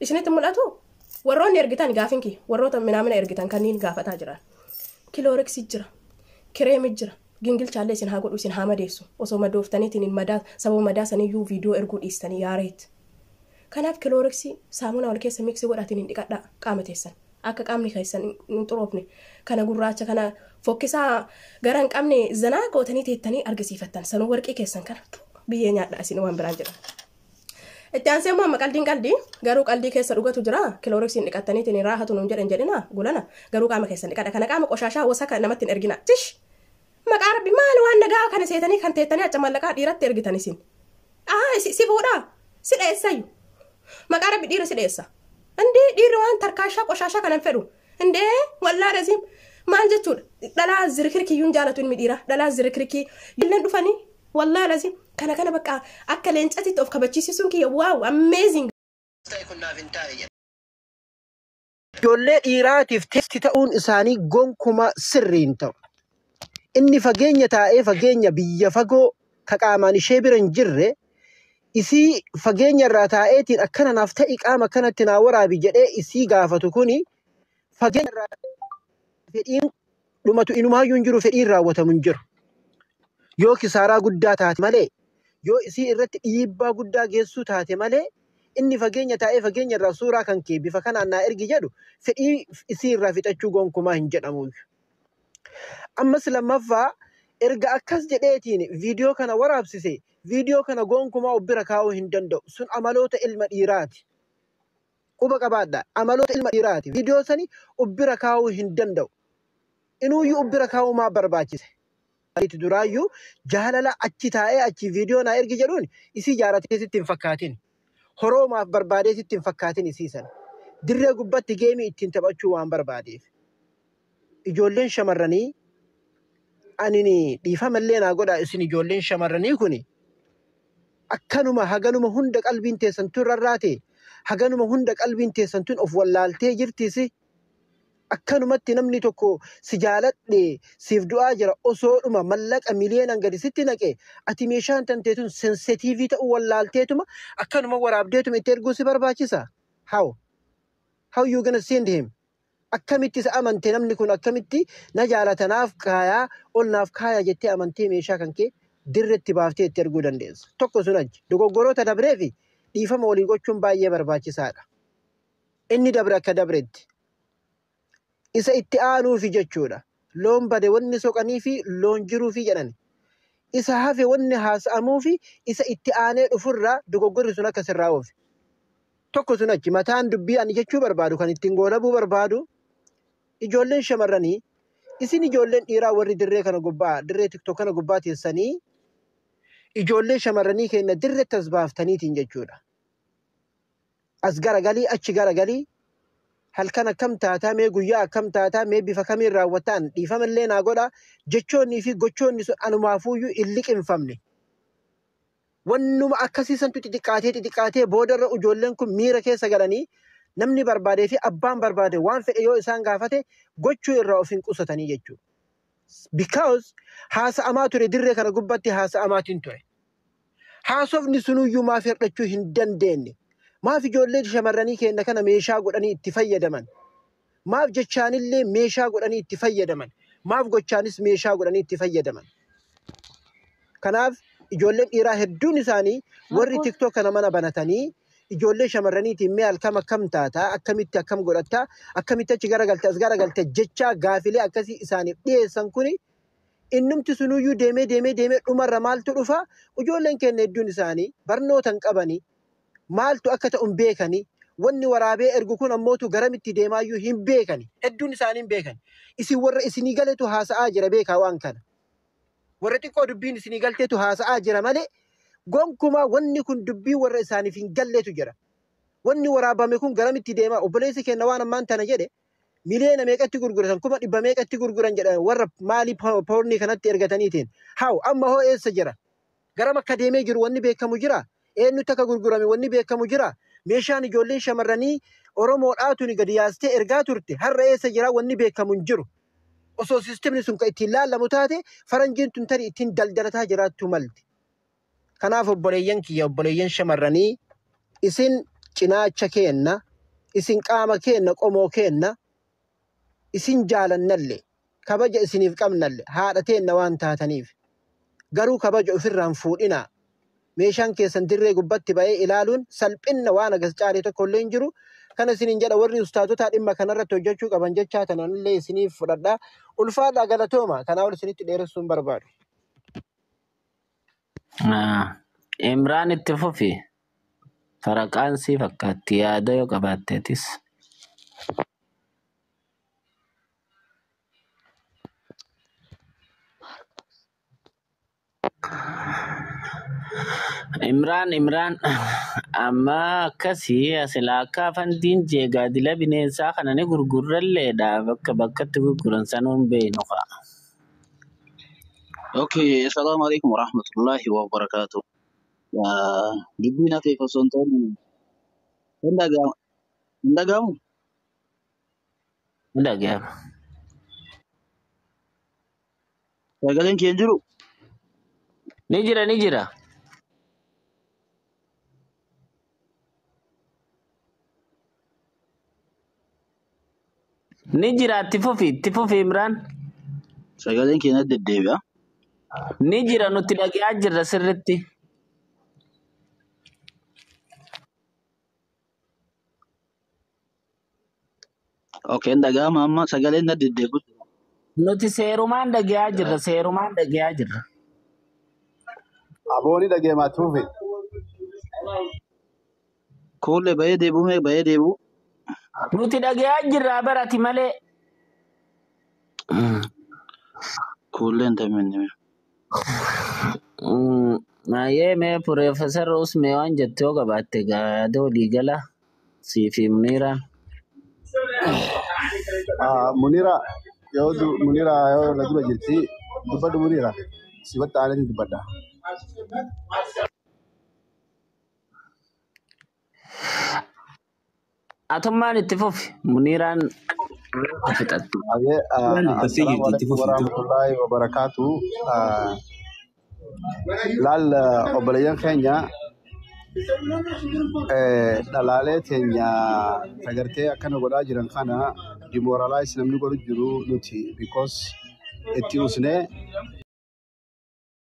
Isinitti mul'atu? Warroonni ergitan gaafin kiyya warroota minaamina ergitan kanneen gaafataa jiran. Cloroxii jira. Kireemi jira. Gingilchaallee isin haa godhu, isin haa madeessu. Osoo madooftaniitiin hin madaa sababa madaa saniyyuu viidiyoo erguu dhiistanii yaareet. Kanaaf Cloroxii saamunaa wal keessa mix godhaatiin hin dhiqadhaa qaama teessan. Akka qaamni keessan hin xuroofne kana gurraacha kana fokkisaa gara hin qabne zanaa gootanii teettanii argisiifattan. Sanuu warqii keessan kana biyyee nyaadhaa isin waan biraan jedha. Itti aansee immoo amma qaldiin qaldii garuu qaldii keessa dhugatu jira. Cloroxiin dhiqattaniitiin raahatu nuun jedhan jedhina gulana garuu qaama keessan dhiqadha. Kana qaama qoshaashaa wasaka namatti hin ergina. Tish! Maqaa Rabbi, maal waan nagaa kana seetanii kan teettanii acha mallaqaa dhiiratti ergitan isin? Ah, si fuudhaa? Si dheessayyu. Maqaa Rabbi, dhiira si dheessa. Indee, dhiirri waan tarkaashaa qoshaashaa kanan fedhu. Indee, wallaa raziim maal jechuudha? Dhalaa zirikirkiyyuun jaalatu ilmi dhiiraa. Dhalaa zirikirkii illeen dhufanii wallaa raziim kana kana bakka akka leencatitti of kabachiisisuun kiyya, wow, amazing. Ta'e kun naaf hin taane jedha. Ijoollee dhiiraatiif taste ta'uun isaanii gonkumaa sirrii hin ta'u. Inni fageenya taa'ee, fageenya biyya fagoo ka qaamaan ishee bira hin jirre, isii fageenya irraa taa'eetiin akkana naaf ta'i, qaama akkanatti naa waraabi jedhee isii gaafatu kuni fageenya irraa fedhiin dhumatu inumaayyuu hin jiru, fedhiin raawwatamu hin jiru. Yoo kisaaraa guddaa taate malee, yoo isii irratti dhiibbaa guddaa geessuu taate malee, inni fageenya taa'ee fageenya irraa suuraa kan kee bifa kanaan naa ergi jedhu fedhii isii irraa fixachuu gonkumaa hin jedhamu. Ammas lammaffaa, erga akkas jedheetiin viidiyoo kana waraabsise, viidiyoo kana gonkumaa of bira kaa'uu hin danda'u. Sun amaloota ilma dhiiraati. Quba qabaadha. Amaloota ilma dhiiraati. Viidiyoo sani of bira kaa'uu hin danda'u. Inuuyyuu of bira kaa'uu maa barbaachise? Itti duraayyuu jaalala achi taa'ee achi viidiyoo naa ergi jedhuun isii jaalatee sitti hin fakkaatin. Horoomaaf barbaadee sitti hin fakkaatin isii sana. Dirree gubbatti game ittiin taphachuu waan barbaadeef. Ijoolleen shamarranii ani dhiifamallee naa godhaa, isin ijoolleen shamarranii kuni akkanuma haganuma hunda qalbiin teessan tun rarraate, haganuma hunda qalbiin teessan tun of wallaaltee jirtisi. Akkanumatti namni tokko si jaaladhe, siif du'aa jira, osoodhuma mallaqa miliyeenan gadi sitti naqe, ati meeshaan tanteetun sensitiivii ta'uu wallaalteetuma akkanuma waraabdeetuma itti erguu si barbaachisa? How you gonna send him? Akkamitti isa amante? Namni kun akkamitti na jaalata, naaf kaayaa, ol naaf kaaya jettee amantee meeshaa kan kee dirretti baaftee itti erguu dandeessa? Tokko sun achi dogoggoroota dabree fi dhiifama walii gochuun baay'ee barbaachisaadha. Inni dabre akka dabretti. Isa itti aanuufi jechuudha. Loon bade wanni soqanii fi loon jiruufi jedhan. Isa hafe wanni haasa'amuufi isa itti aanee dhufurraa dogoggorri sun akka sirraa oofe. Tokko sun achi mataan dubbii ani jechuu barbaadu, kan ittiin goolabuu barbaadu, ijoolleen shamarranii, isin ijoolleen dhiiraa warri dirree kana gubbaa, dirree TikTok kana gubbaa teessanii ijoollee shamarranii keenya dirreetti as baaftaniitiin jechuudha. As garagalii, achi garagalii, halkan akkam taataa, mee guyyaa akkam taataa, mee bifa kamiin raawwattaan, dhiifamallee naa godha, jechoonnii fi gochoonni sun anumaafuuyyuu hin liqinfamne. Wannuma akkasii santu xixiqqaatee xixiqqaatee boodarra ijoolleen kun miira keessa galanii namni barbaadee fi abbaan barbaade waan fedhe yoo isaan gaafate gochuu irraa of hin qusatanii jechuudha. Because haasa'amaa ture, dirree kana gubbatti haasa'amaatiin ture. Haasofni sunuyyuu maaf hir'achuu hin dandeenye? Maaf ijoollee shamarranii keenya kana meeshaa godhanii itti fayyadaman? Maaf jechaanillee meeshaa godhanii itti fayyadaman? Maaf gochaanis meeshaa godhanii itti fayyadaman? Kanaaf ijoolleen dhiiraa hedduun isaanii warri TikTok kana mana banatanii ijoollee shamarraniitiin mee halkam akkam taataa, akkamitti akkam godhattaa, akkamitti achi garagalte, as garagalte jechaa gaafilee akkasii isaaniif dhiyeessan kuni innumti sunuyyuu deemee deemee deemee dhumarra maaltu dhufa? Ijoolleen keenya hedduun isaanii barnoota hin qabanii, maaltu akka ta'u hin beekanii, wanni waraabee ergu kun ammootu garamitti deemaayyuu hin beekani. Hedduun isaanii hin beekan. Isin warra isinii galetu haasa'aa jira, beekaa waan kana. Warra xiqqoo dubbiin isinii galteetu haasa'aa jira malee gonkumaa wanni kun dubbii warra isaaniif hin galleetu jira. Wanni waraabame kun garamitti deema? Obboleessi keenya waan ammaan tana jedhe, miliyoona meeqatti gurguratan, 100,000 meeqatti gurguran jedhan warra maalii porn kanatti ergataniitiin. Haa, amma hoo eessa jira? Garam akka deemee jiru wanni beekamu jira? Eenyutti akka gurgurame wanni beekamu jira? Meeshaan ijoolleen shamarranii Oromoodhaatuni gadi yaastee ergaa turte har'a eessa jira? Wanni beekamu hin jiru. Osoo systemni sun kan ittiin laallamu taate, faranjiin tun tarii ittiin daldalataa jiraachuu malti. Kanaaf obboleeyyan kiyya, obboleeyyan shamarranii, isin cinaacha keenna. Isin qaama keenna, qomoo keenna, isin jaalannalle, kabaja isiniif qabnalle, haadha teenna waan taataniif. Garuu kabaja ofirraan fuudhinaa. Meeshaan keessan dirree gubbatti ba'ee ilaaluun salphinna waan agas caalee tokko illee hin jiru. Kana isiniin jedha warri ustaazotaa dhimma kanarratti hojjechuu qaban jechaa tananillee isiniif fudhadhaa. Ulfaadhaa, galatooma. Kanaa ol isinitti dheeressuu hin barbaadu. Imraan, itti fufi. Faraqaan si fakkaatti yaada yoo qabaatteetis. Imraan, Imraan, amma akkasii asilaa akka afandiin jeegaadila bineensaa kana ni gurgurralleedha, bakka bakkatti gurguran sanuu hin beeknu fa'a. Okay, assalamu alaikum warahmatullahi wabarakatuh. Dubbiin hafeef osoo hin taane hin dhaga'amu. Hin dhaga'amu? Ni dhaga'ama. Sagaleen kee hin jiru? Ni jira, ni jira. Ni jira, itti fufi, itti fufi, Imraan. Sagaleen kee na deddeebi'a. Ni jira, nuti dhaga'aa jirra sirritti. Okay, hin dhaga'ama amma sagaleen na deddeebi'u. Nuti seerumaan dhaga'aa jirra, seerumaan dhaga'aa jirra. Abooni dhageemaa tuufe. Kuullee bahee deebi'u mee bahee deebi'u. Nuti dhaga'aa jirra barati malee. Kuulleen tamminni. Maayee mee Piroofeesar Usmee waan jettu yoo qabaatte yaada waliigala siif Muniiraan. Munira yoo Munira yoo na dura jirti, dubbadhu Munira. Sifatti aaneetiin dubbadha. Atummaan itti fufi, Muniiraan fixatti. Ayyee. Waan dubbattee Assalaamu jirti, itti alaikum fufi. warahmatullahi wabarakaatu. Laal, obboleeyyan keenya, dhalaalee teenya sagartee akkana godhaa jiran kana demoralize namni godhu jiru nuti because itti usnee